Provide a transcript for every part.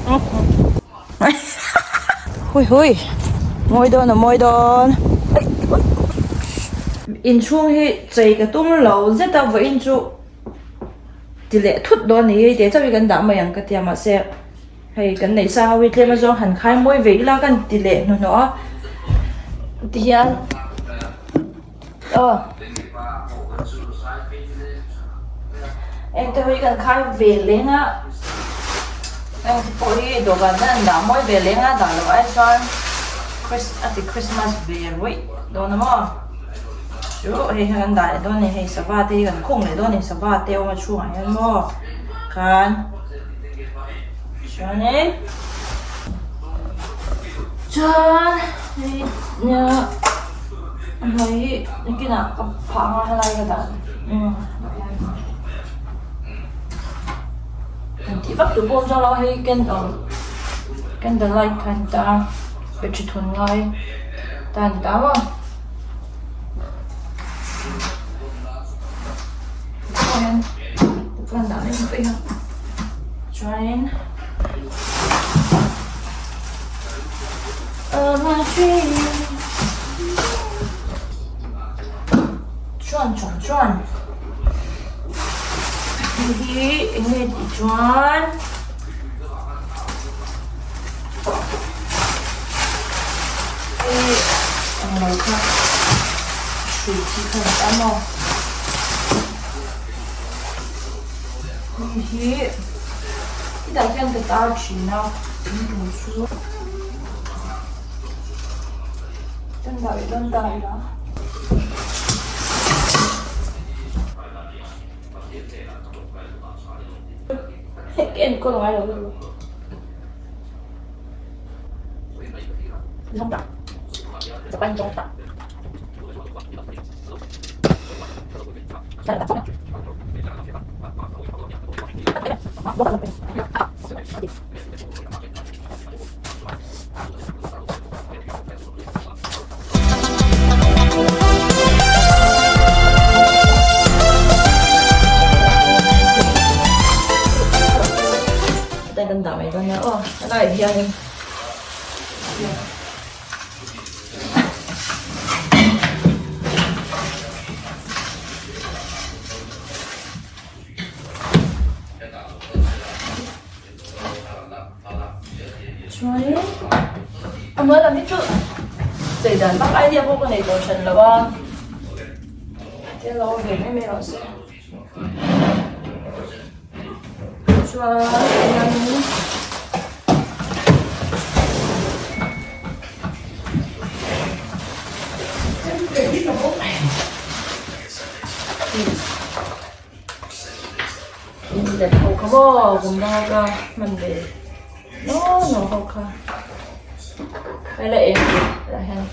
Hui hui mawi dawn a mawi dawn. Inchhung hi chei ka tum lo zet a vawiin chu ti leh thut dawn a ni hei te chauh hi kan dah mai ang ka tia mahse hei kan neih sa ho hi tlem azawng han khai mawi ve ila kan ti leh hnuhnawh a tihian. Aw. Engte hi kan khai ve leng a, engte pawh hi dawhkan hian an dah mawi ve leng a, dah loh ai chuan Chris a ti Christmas ve ruih dawn a maw? Chu hei hian kan dah leh dawn a ni, hei sava te hi kan khung leh dawn a ni, sava te awm a chhungah hian maw khan chuanin chuan hei nia. A hnuai hi nakinah ka phah anga helai ka dah han tih vak tur pawh awm chuang lo a hei candle candle light kha an ta a battery thawn ngai ta a ni ta maw tichuan kan dah mai mai a chuanin. Chuan chuan chuan hei hi eng nge tih chuan hei ang lo kha hrui chi kha ni ta maw hei hi hetah hian ka tar thin a. Enkawl ngai lo Kan dah mai dawn nia aw helaiah hianin Chuanin a hnuai lam hi chu chei dan vak idea pawh ka nei tawh hran lo a tia lo ve mai mai rawh se chuan hianin Inlet ho kha maw kum danga ka hman ve naw naw ho kha hei la eng tih lah hian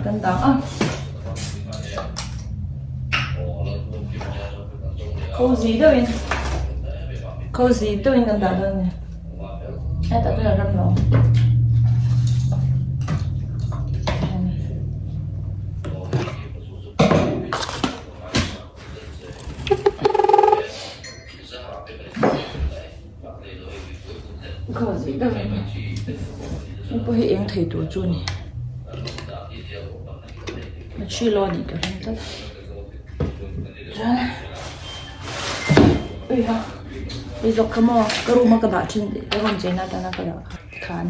kan dang a cozy deuhin cozy deuhin kan dah dawn a ni. Hetah chuan a ram lo. Hei pawh hi eng thei tur chu a ni. Battery low a nih ka ring tlat. Chuan uiha hei zawk kha maw ka room a ka dah thin ka room chei na atana ka dah kha tikhan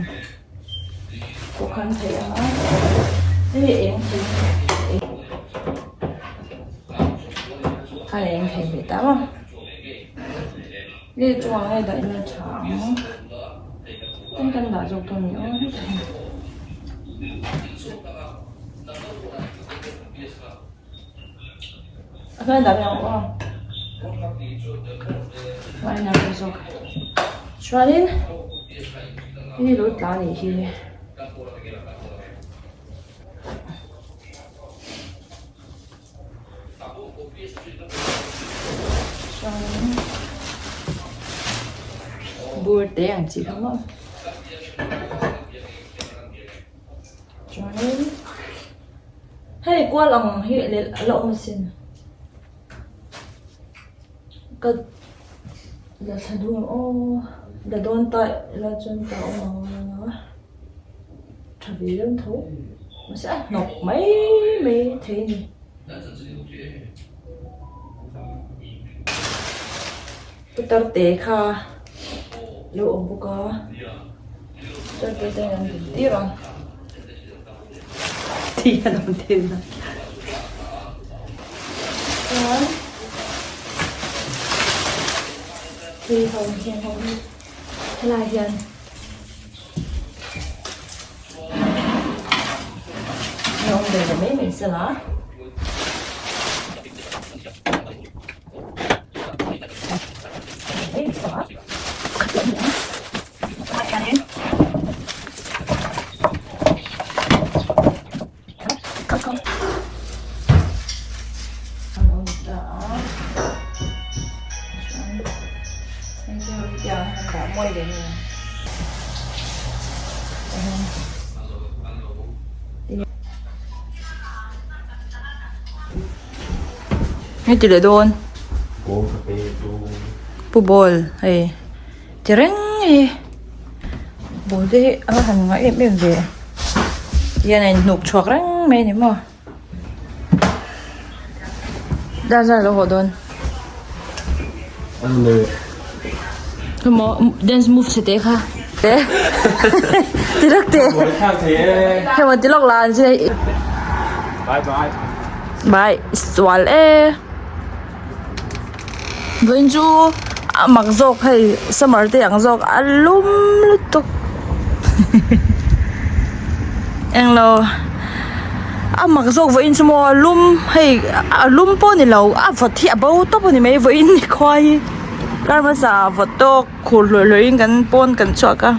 pawh khan theih ang a hei eng thei khan eng thei ve ta maw nge chungah nge dah ila tha ang tin kan dah zawk dawn a ni aw hetah hian. A hmel dah ang aw. Hmai nar ka zawk. Chuanin hei lo tla nih hi. Chuanin bur te ang chi kha maw. Chuanin hei kual ang hi a la awm asin. Ka la thla duh ang aw la dawn ta ila chuan ta awm ang a tha ve reng tho mahse a hnawk mai mai thei a ni. Putar te kha lo awm bawk a putar te chuan an din tir ang tih an awm tir a chuan hei ho hian ho hi helai hian a awm ve leh mai mai sela. Hei ti leh dawn pu ball hei ti reng hi ball te hi a va han ngah em em ve tihian a inhnuk chhuak reng mai a ni maw dar zat alo haw dawn emaw dance move chhe te kha ti lawk teh hei maw ti lawk la an zir Bye bye. Bye sual e vawiin chu a mak zawk hei summer te ang zawk a lum lutuk englo a mak zawk vawiin chu maw a lum hei a lum pawh ni lo a vawt hi a bo tawp a ni mai vawiin ni khua hi kar hmasa ah vawt tawk khur hlawih hlawih in kan pawn kan chhuak a.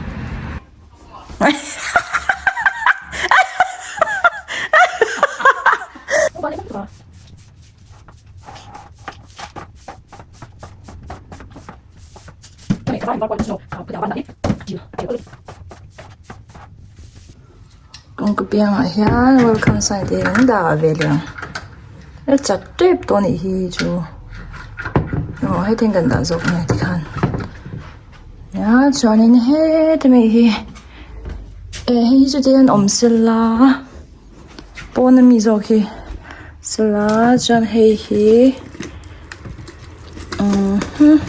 Kawngka piangah hian welcome sign te an dah ve leh ang a chat tep tawh a nih hi chu aw hetiang kan dah zawk nge tikhan. Nia chuanin heti mai hi eh hei hi chuti hian awm sela pawn ami zawk hi sela chuan hei hi umm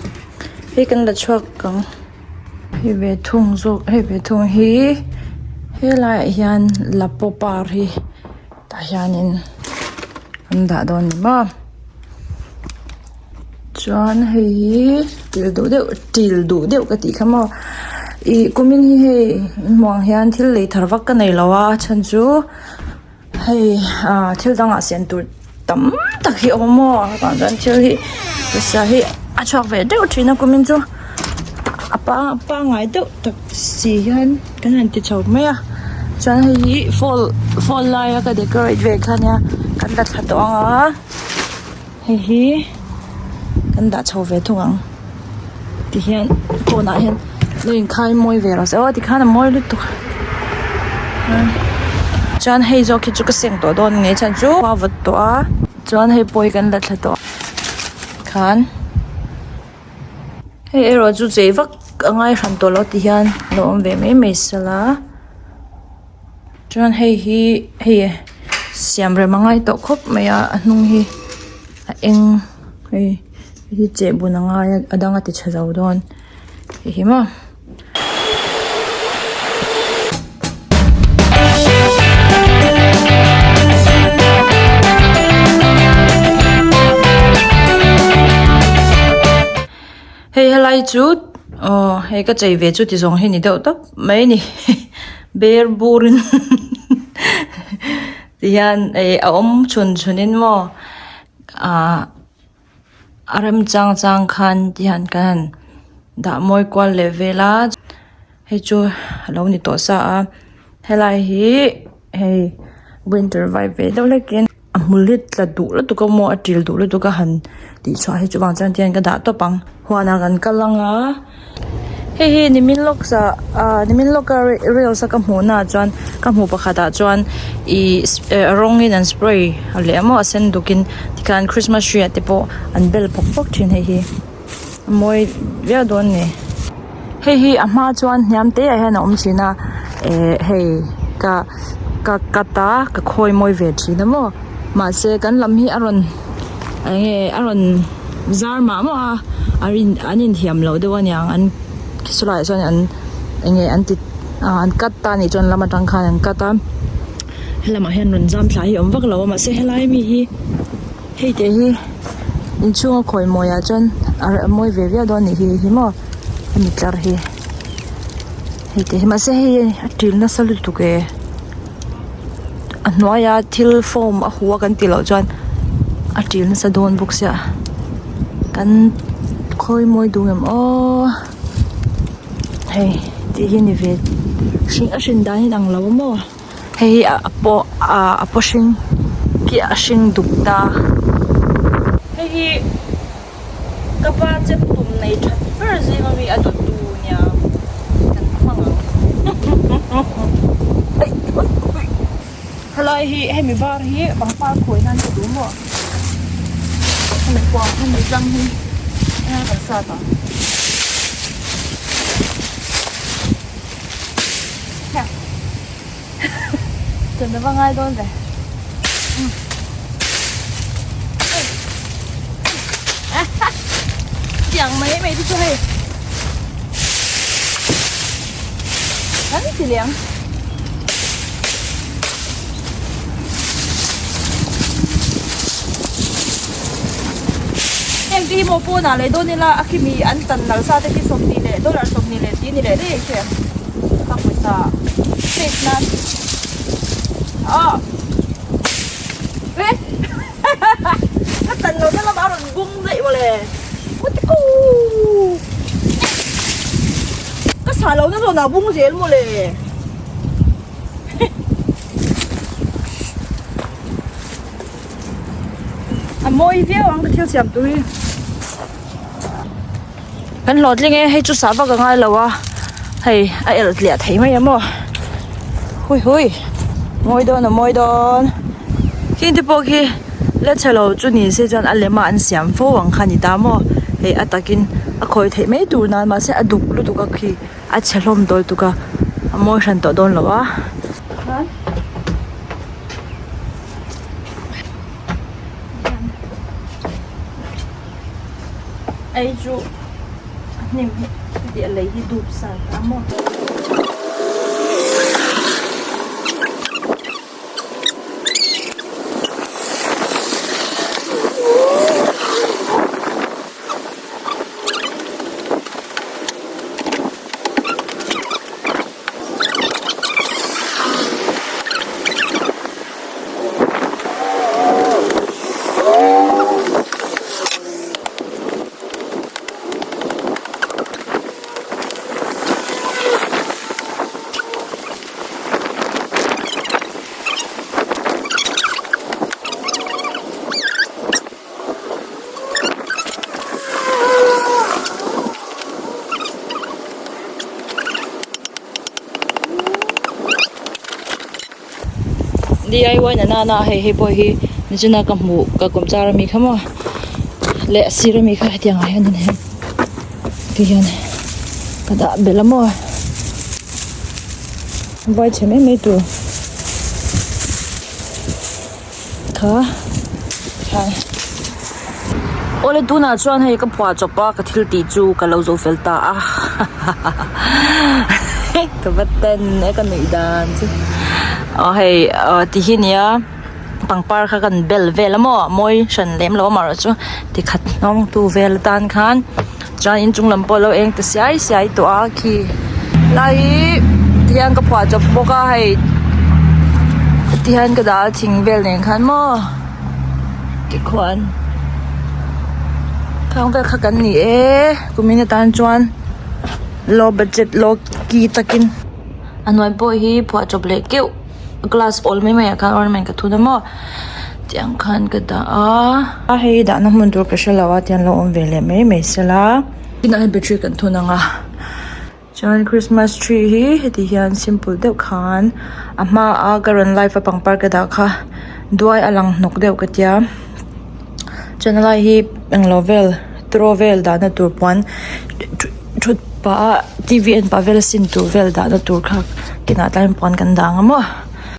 hei kan la chhuak ang hei ve thung zawk hei ve thung hi helaiah hian lapaw par hi tah hianin an dah dawn a ni maw. Chuan hei hi til duh deuh til duh deuh ka tih kha maw ih kumin hi hei hmuh ang hian thil lei thar vak ka nei lo a chhan chu hei ah thil dangah siam tur tam tak hi a awm maw chuvang chuan thil hi pawisa hi a chhuak ve deuh thin a kumin chu a pangai deuh tak si hian kan han ti chho mai a chuan hei hi fall fall laia ka decorate ve kha ania kan la thla tawh ang a. Hei hi kan dah chho ve thung ang tihian kawnah hian lo inkhai mawi ve rawh se aw tikhan a mawi lutuk a chuan hei zawk hi chu ka seng tawh dawn a ni chhan chu a vawt tawh a chuan hei pawh hi kan la thla tawh khan hei erawh chu chei vak a ngai hran tawh lo tihian a lo awm ve mai mai sela. Chuan hei hi hei siam rem a ngai tawh khawp mai a a hnung hi a eng hei hi cheh bun a ngai a a dang a ti tha zo dawn hei hi maw. Hei helai chu aw hei ka chei ve chu ti zawng hi ni deuh tawp mai a ni ber bur in ti hian ih a awm chhun chhun in maw ah a rem chang chang khan ti hian kan han dah mawi kual leh vel a hei chu a lo ni tawh sa a helai hi hei winter vibe ve deuh hlek in. A hmul hi tla duh lutuk a maw a til duh lutuk a han tih chhuah hi chuvang chuan tihian ka dah tawp ang huanah kan kal ang a hei hi nimin lawk sa ah nimin lawka reels a ka hmuh naah chuan ka hmuh pakhatah chuan ih rawng in an spray leh a maw a sen duk in tikhan christmas tree ah te pawh an bel pawk pawk thin hei hi. A mawi viau dawn a ni. Hei hi a hma chuan hniam te ah hian a awm thin a eh hei ka ka cut a ka khawi mawi ve thin a maw mahse kan lam hi a rawn eng nge a rawn zar mah mah a a rin an inthiam loh deuh aniang an sawlaiah sawn an eng nge an ti ah an cut ta anih chuan lam atang khan an cut a helamah hian rawn zam thla hi a awm vak lo a mahse helai mi hi. Hei te hi inchhunga khawi mawiah chuan a mawi ve viau dawn a nih hi hei hi maw hemi tlar hi hei te hi mahse hei a til nasa lutuk e a hnuaia thil form a huh a kan tih loh chuan a til nasa dawn bawk sia kan khawi mawi duh em aw hei tih hi ni ve hring a hrin dan hi a inang lo a maw. Hei hi a paw ah a paw hring khi a hring duk ta. Hei hi ka pa chep tum nei that ber zing ami a dawttu nia kan hmang ang. Helai hi hemi var hi pangpar khawi nan ka duh maw? Hemi kuang hemi tlang hi eng kan sat ang. Chuan a va ngai dawn ve. Tiang mai mai te chu hei. Kan ti liang. Heng te hi maw pawnah leh dawn ila a khimi an tan nal sa te khi 20 leh dollar 20 leh tih a ni leh daih che ka pawisa save nan ah eh ka tan lo na lamah a rawn bung daih mawle Mutiko ka sah lo na zawnah a bung zel mawle. A mawi viau ang ka thil siam tur hi. Kan hlawhtling e hei chu sah vak a ngai lo a hei a elh tliah thei mai a maw hui hui mawi dawn a mawi dawn khing te pawh khi la chhe lo chu ni se chuan a lem a an siam fo ang kha a ni ta maw hei a takin a khawi theih mai tur nan mahse a duk lutuk a khi. A chhe hlawm dawl tuk a a mawi hran tawh dawn lo a. Ei chu a hnim hi heti a lei hi dup sa ta maw. DIY na nana hei hei pawh hi nichina ka hmuh ka kawm char ami kha maw leh a sir ami kha hetiang ah hian in ti hian ka dah belh a maw vai chhe mai mai tur. Kha khan awle tunah chuan hei ka phuah chawp a ka thil tih chu ka lo zo fel ta a ka va ten e ka nuih dan chu aw hei aw ti hi nia pangpar kha kan bel vel a maw mawi hran lem lo amaherawhchu tikhat hnawng tu vel atan khan chuan inchung lam pawh a lo eng ta siai siai tawh a khi lai hi tihian ka phuah chawp bawk a hei tihian ka dah a thing vel nen khan maw tikhuan khang vel kha kan ni e kumin atan chuan low budget low key takin a hnuai pawh hi phuah chawp leh keuh glass awl mai mai ah khan ornament ka thun a maw tiang khan ka dah a a hei dahna hmun tur ka hrelo a tiang lo awm ve leh mai mai sela tunah hian battery kan thun ang a chuan christmas tree hi heti hian simple deuh khan a hma a ka rawn live a pangpar ka dah kha duai a lang hnawk deuh ka tia chuan helai hi englo vel. Throw vel dahna tur puan thut pah a T V en pah vel a sin tur vel dahna tur kha kinah tlaiin puan kan dah ang a maw.